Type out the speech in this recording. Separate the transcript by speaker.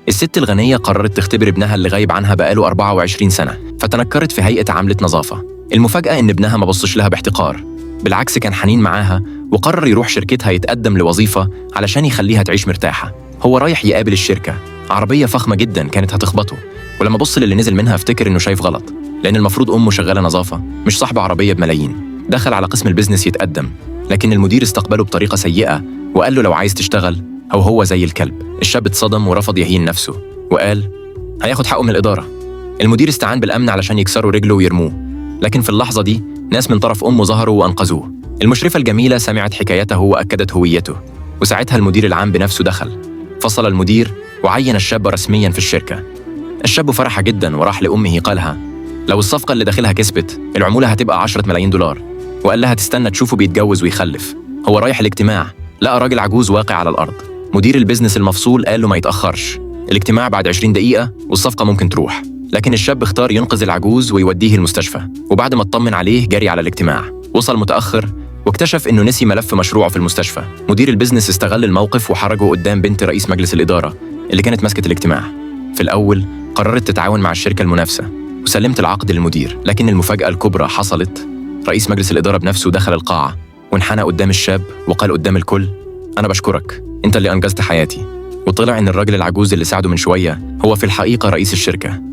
Speaker 1: الست الغنية قررت تختبر ابنها اللي غايب عنها بقاله 24 سنة، فتنكرت في هيئة عاملة نظافة. المفاجأة إن ابنها ما بصش لها باحتقار، بالعكس كان حنين معاها، وقرر يروح شركتها يتقدم لوظيفة علشان يخليها تعيش مرتاحة. هو رايح يقابل الشركة، عربية فخمة جدا كانت هتخبطه، ولما بص للي نزل منها افتكر إنه شايف غلط، لأن المفروض أمه شغالة نظافة مش صاحبة عربية بملايين. دخل على قسم ال business يتقدم، لكن المدير استقبله بطريقة سيئة وقال له لو عايز تشتغل أو هو زي الكلب. الشاب اتصدم ورفض يهين نفسه وقال هياخد حقه من الإدارة. المدير استعان بالأمن علشان يكسروا رجله ويرموه، لكن في اللحظة دي ناس من طرف أمه ظهروا وأنقذوه. المشرفة الجميلة سمعت حكايته وأكدت هويته، وساعتها المدير العام بنفسه دخل، فصل المدير وعين الشاب رسميا في الشركة. الشاب فرح جدا وراح لأمه قالها لو الصفقة اللي داخلها كسبت العمولة هتبقى 10 ملايين دولار، وقال لها تستنى تشوفه بيتجوز ويخلف. هو رايح الاجتماع لقى راجل عجوز واقع على الأرض. مدير ال business المفصول قال له ما يتأخرش، الاجتماع بعد 20 دقيقة والصفقة ممكن تروح. لكن الشاب اختار ينقذ العجوز ويوديه المستشفى، وبعد ما اطمن عليه جري على الاجتماع. وصل متأخر واكتشف انه نسي ملف مشروعه في المستشفى. مدير ال business استغل الموقف وحرجه قدام بنت رئيس مجلس الإدارة اللي كانت ماسكة الاجتماع. في الأول قررت تتعاون مع الشركة المنافسة وسلمت العقد للمدير، لكن المفاجأة الكبرى حصلت. رئيس مجلس الإدارة بنفسه دخل القاعة وانحنى قدام الشاب وقال قدام الكل أنا بشكرك، أنت اللي أنقذت حياتي. وطلع إن الراجل العجوز اللي ساعده من شوية هو في الحقيقة رئيس الشركة.